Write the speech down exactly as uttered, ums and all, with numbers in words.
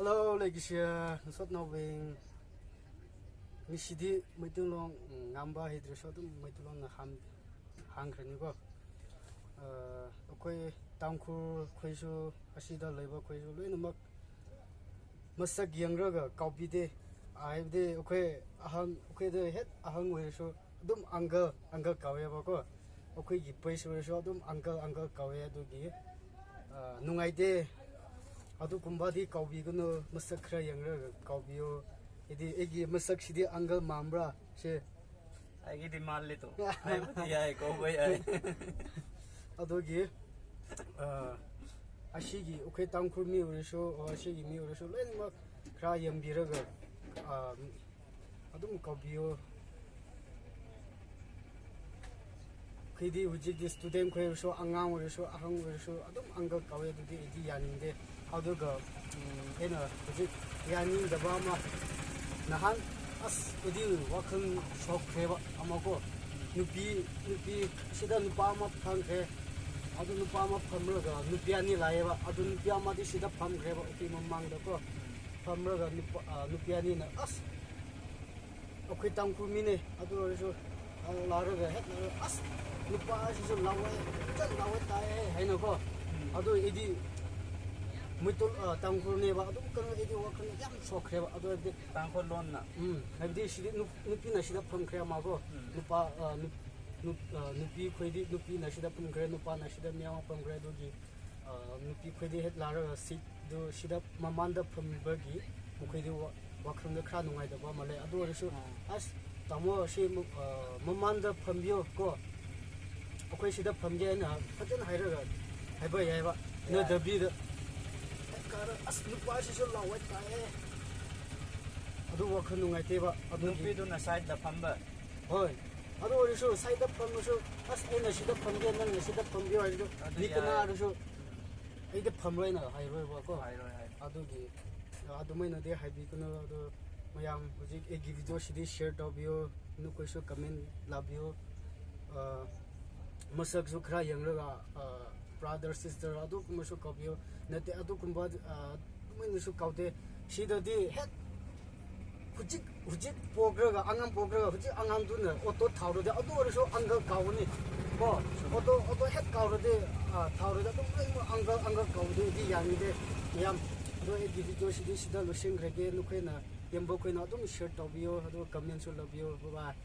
Hello, ꯂꯩꯒꯤꯁꯤꯌꯥ ꯅꯁꯣꯠ ꯅꯥꯎꯕꯤꯡ꯫ ꯉꯁꯤꯗꯤ ꯃꯩꯇꯩꯂꯣꯟ, ꯎꯝ, ꯉꯥꯡꯕ ꯍꯩꯇ꯭ꯔꯁꯨ ꯑꯗꯨꯝ ꯃꯩꯇꯩꯂꯣꯟꯅ ꯍꯥꯝ-, ꯍꯥꯡꯈ꯭ꯔꯅꯤꯀꯣ꯫ ꯑ, ꯑꯩꯈꯣꯏ ꯇꯥꯡꯈꯨꯜ ꯈꯣꯏꯁꯨ, ꯑꯁꯤꯗ ꯂꯩꯕ ꯈꯣꯏꯁꯨ ꯂꯣꯏꯅꯃꯛ ꯃꯁꯛ ꯌꯦꯡꯔꯒ ꯀꯥꯎꯕꯤꯗꯦ꯫ ꯍꯥꯏꯕꯗꯤ ꯑꯩꯈꯣꯏ ꯑꯍꯟ, ꯑꯩꯈꯣꯏꯗ ꯍꯦꯛ ꯑꯍꯟ ꯑꯣꯏꯔꯁꯨ ꯑꯗꯨꯝ uncle, uncle ꯀꯧꯋꯦꯕꯀꯣ꯫ ꯑꯩꯈꯣꯏꯒꯤ ꯄꯩꯁ ꯑꯣꯏꯔꯁꯨ ꯑꯗꯨꯝ uncle, uncle ꯀꯧꯋꯦ꯫ ꯑꯗꯨꯒꯤ, ꯑ, ꯅꯨꯡꯉꯥꯏꯇꯦ꯫ ꯑꯗꯨꯒꯨꯝꯕꯗꯤ ꯀꯥꯎꯕꯤꯒꯅꯨ, ꯃꯁꯛ ꯈꯔ ꯌꯦꯡꯔꯒ ꯀꯥꯎꯕꯤꯌꯣ꯫ ꯍꯥꯏꯗꯤ ꯑꯩꯒꯤ ꯃꯁꯛꯁꯤꯗꯤ uncle ꯃꯥꯟꯕ꯭ꯔꯥ ꯁꯦ? ꯑꯩꯒꯤꯗꯤ ꯃꯥꯜꯂꯦ ꯇꯣ꯫ ꯍꯥꯏꯕꯗꯤ ꯌꯥꯏ, ꯀꯧꯕ ꯌꯥꯏ꯫ ꯑꯗꯨꯒꯤ, ꯑ, ꯑꯁꯤꯒꯤ ꯑꯩꯈꯣꯏ ꯇꯥꯡꯈꯨꯜ ꯃꯤ ꯑꯣꯏꯔꯁꯨ, ꯑ, ꯑꯁꯤꯒꯤ ꯃꯤ ꯑꯣꯏꯔꯁꯨ ꯂꯣꯏꯅꯃꯛ ꯈꯔ ꯌꯦꯡꯕꯤꯔꯒ, ꯑ, ꯑꯗꯨꯝ ꯀꯥꯎꯕꯤꯌꯣ꯫ ꯑꯩꯈꯣꯏꯗꯤ ꯍꯧꯖꯤꯛꯇꯤ student ꯈꯣꯏ ꯑꯣꯏꯔꯁꯨ, ꯑꯉꯥꯡ ꯑꯣꯏꯔꯁꯨ, ꯑꯍꯟ ꯑꯣꯏꯔꯁꯨ ꯑꯗꯨꯝ uncle ꯀꯧꯋꯦ꯫ ꯑꯗꯨꯗꯤ ꯑꯩꯗꯤ ꯌꯥꯅꯤꯡꯗꯦ꯫ ꯑꯗꯨꯒ, ꯎꯝ, ꯑꯩꯅ ꯍꯧꯖꯤꯛ ꯌꯥꯅꯤꯡꯗꯕ ꯑꯃ, ꯅꯍꯥꯟ ꯑꯁ ꯑꯩꯗꯤ ꯋꯥꯈꯜ ꯁꯣꯛꯈ꯭ꯔꯦꯕ ꯑꯃꯀꯣ꯫ ꯅꯨꯄꯤ, ꯅꯨꯄꯤ ꯁꯤꯗ ꯅꯨꯄꯥ ꯑꯃ ꯐꯪꯈ꯭ꯔꯦ꯫ ꯑꯗꯨ ꯅꯨꯄꯥ ꯑꯃ ꯐꯝꯔꯒ ꯅꯨꯄꯤ ꯑꯅꯤ ꯂꯥꯛꯑꯦꯕ꯫ ꯑꯗꯨ ꯅꯨꯄꯤ ꯑꯃꯗꯤ ꯁꯤꯗ ꯐꯝꯈ꯭ꯔꯦꯕ ꯑꯩꯈꯣꯏ ꯃꯃꯥꯡꯗꯀꯣ꯫ ꯐꯝꯔꯒ ꯅꯨꯄꯥ, ꯑ, ꯅꯨꯄꯤ ꯑꯅꯤꯅ ꯑꯁ ꯑꯩꯈꯣꯏ ꯇꯥꯡꯈꯨꯜ ꯃꯤꯅꯦ, ꯑꯗꯨ ꯑꯣꯏꯔꯁꯨ, ꯑ, ꯂꯥꯛꯔꯒ ꯍꯦꯛ ꯂꯥꯛꯔꯒ, "ꯑꯁ, ꯅꯨꯄꯥ ꯑꯁꯤꯁꯨ ꯂꯥꯎꯋꯦ, ꯐꯖꯅ ꯂꯥꯎꯋꯦ ꯇꯥꯏꯌꯦ" ꯍꯥꯏꯅꯀꯣ꯫ ꯎꯝ꯫ ꯑꯗꯨ ꯑꯩꯗꯤ ꯃꯩꯇꯩ, ꯑ, ꯇꯥꯡꯈꯨꯜꯅꯦꯕ, ꯑꯗꯨꯝ ꯀꯩꯅꯣ ꯑꯩꯗꯤ ꯋꯥꯈꯜ ꯌꯥꯝ ꯁꯣꯛꯈ꯭ꯔꯦꯕ꯫ ꯑꯗꯨ ꯍꯥꯏꯕꯗꯤ, ꯇꯥꯡꯈꯨꯜ ꯂꯣꯟꯅ꯫ ꯎꯝ, ꯍꯥꯏꯕꯗꯤ ꯁꯤꯗꯤ ꯅꯨ-, ꯅꯨꯄꯤꯅ ꯁꯤꯗ ꯐꯝꯈ꯭ꯔꯦ ꯑꯃꯀꯣ꯫ ꯎꯝ꯫ ꯅꯨꯄꯥ, ꯑ, ꯅꯨ-, ꯅꯨ-, ꯑ, ꯅꯨꯄꯤ ꯈꯣꯏꯗꯤ, ꯅꯨꯄꯤꯅ ꯁꯤꯗ ꯐꯝꯈ꯭ꯔꯦ, ꯅꯨꯄꯥꯅ ꯁꯤꯗ ꯃꯤ ꯑꯃ ꯐꯝꯈ꯭ꯔꯦ꯫ ꯑꯗꯨꯒꯤ ꯑ, ꯅꯨꯄꯤ ꯈꯣꯏꯗꯤ ꯍꯦꯛ ꯂꯥꯛꯔꯒ seat ꯇꯨ ꯁꯤꯗ ꯃꯃꯥꯡꯗ ꯐꯝꯕꯒꯤ ꯃꯈꯣꯏꯗꯤ ꯋꯥ-, ꯋꯥꯈꯜꯗ ꯈꯔ ꯅꯨꯡꯉꯥꯏꯇꯕ ꯑꯃ ꯂꯩ꯫ ꯑꯗꯨ ꯑꯣꯏꯔꯁꯨ, ꯑꯣ꯫ "ꯑꯁ, ꯇꯥꯃꯣ, ꯁꯤ ꯃ-, ꯑ, ꯃꯃꯥꯡꯗ ꯐꯝꯕꯤꯌꯣ ꯀꯣ, ꯑꯩꯈꯣꯏ ꯁꯤꯗ ꯐꯝꯒꯦ" ꯍꯥꯏꯅ ꯐꯖꯅ ꯍꯥꯏꯔꯒ ꯍꯥꯏꯕ ꯌꯥꯏꯕ꯫ ꯌꯥꯏ꯫ ꯅꯠꯇꯕꯤꯗ, "ꯑꯁ, ꯅꯨꯄꯥꯁꯤꯁꯨ ꯂꯥꯎꯋꯦ ꯇꯥꯏꯌꯦ", ꯑꯗꯨ ꯋꯥꯈꯜ ꯅꯨꯡꯉꯥꯏꯇꯦꯕ꯫ ꯑꯗꯨꯒꯤ ꯅꯨꯄꯤꯗꯨꯅ side ꯇ ꯐꯝꯕ꯫ ꯍꯣꯏ꯫ ꯑꯗꯨ ꯑꯣꯏꯔꯁꯨ side ꯇ ꯐꯝꯃꯁꯨ, "ꯑꯁ, ꯑꯩꯅ ꯁꯤꯗ ꯐꯝꯒꯦ, ꯅꯪꯅ ꯁꯤꯗ ꯐꯝꯕꯤꯌꯣ" ꯍꯥꯏꯔꯁꯨ, ꯑꯗꯨ ꯃꯤ ꯌꯥꯏ꯫ ꯀꯅꯥꯗꯁꯨ ꯑꯩꯗꯤ ꯐꯝꯔꯣꯏꯅ ꯍꯥꯏꯔꯣꯏꯕꯀꯣ꯫ ꯍꯥꯏꯔꯣꯏ, ꯍꯥꯏꯔꯣꯏ꯫ ꯑꯗꯨꯒꯤ, ꯑꯗꯨꯃꯥꯏꯅꯗꯤ ꯍꯥꯏꯕꯤꯒꯅꯨ꯫ ꯑꯗꯨ ꯃꯌꯥꯝ ꯍꯧꯖꯤꯛ ꯑꯩꯒꯤ video ꯁꯤꯗꯤ share ꯇꯧꯕꯤꯌꯣ, ꯅꯈꯣꯏꯁꯨ comment ꯂꯥꯛꯄꯤꯌꯣ꯫ ꯑ, ꯃꯁꯛꯁꯨ ꯈꯔ ꯌꯦꯡꯂꯒ, ꯑ, brother, sister ꯑꯗꯨꯒꯨꯝꯕꯁꯨ ꯀꯧꯕꯤꯌꯣ꯫ ꯅꯠꯇꯦ, ꯑꯗꯨꯒꯨꯝꯕ, ꯑ, ꯃꯣꯏꯅꯁꯨ ꯀꯧꯗꯦ꯫ ꯁꯤꯗꯗꯤ ꯍꯦꯛ ꯍꯧꯖꯤꯛ ꯍꯧꯖꯤꯛ ꯄꯣꯛꯈ꯭ꯔꯒ ꯑꯉꯥꯡ ꯄꯣꯛꯈ꯭ꯔꯒ ꯍꯧꯖꯤꯛ ꯑꯉꯥꯡꯗꯨꯅ ꯑꯣꯇꯣ ꯊꯧꯔꯗꯤ ꯑꯗꯨ ꯑꯣꯏꯔꯁꯨ ꯑꯪꯀꯜ ꯀꯧꯒꯅꯤ꯫ ꯀꯣ ꯑꯣꯇꯣ ꯑꯣꯇꯣ ꯍꯦꯛ ꯀꯧꯔꯗꯤ, ꯑ, ꯊꯧꯔꯗꯤ ꯑꯗꯨꯝ ꯂꯣꯏꯅꯃꯛ ꯑꯪꯀꯜ ꯑꯪꯀꯜ ꯀꯧꯕꯗꯨꯗꯤ ꯌꯥꯅꯤꯡꯗꯦ꯫ ꯃꯌꯥꯝ ꯑꯗꯣ ꯑꯩꯒꯤ ꯚꯤꯗꯤꯑꯣꯁꯤꯗꯤ ꯁꯤꯗ ꯂꯣꯏꯁꯤꯟꯈ꯭ꯔꯒꯦ꯫ ꯅꯈꯣꯏꯅ ꯌꯦꯡꯕ ꯑꯩꯈꯣꯏꯅ ꯑꯗꯨꯝ ꯁꯤꯌꯔ ꯇꯧꯕꯤꯌꯣ, ꯑꯗꯨꯒ ꯀꯃꯦꯟꯁꯨ ꯂꯧꯕꯤꯌꯣ꯫ ꯕꯥꯏ ꯕꯥꯏ꯫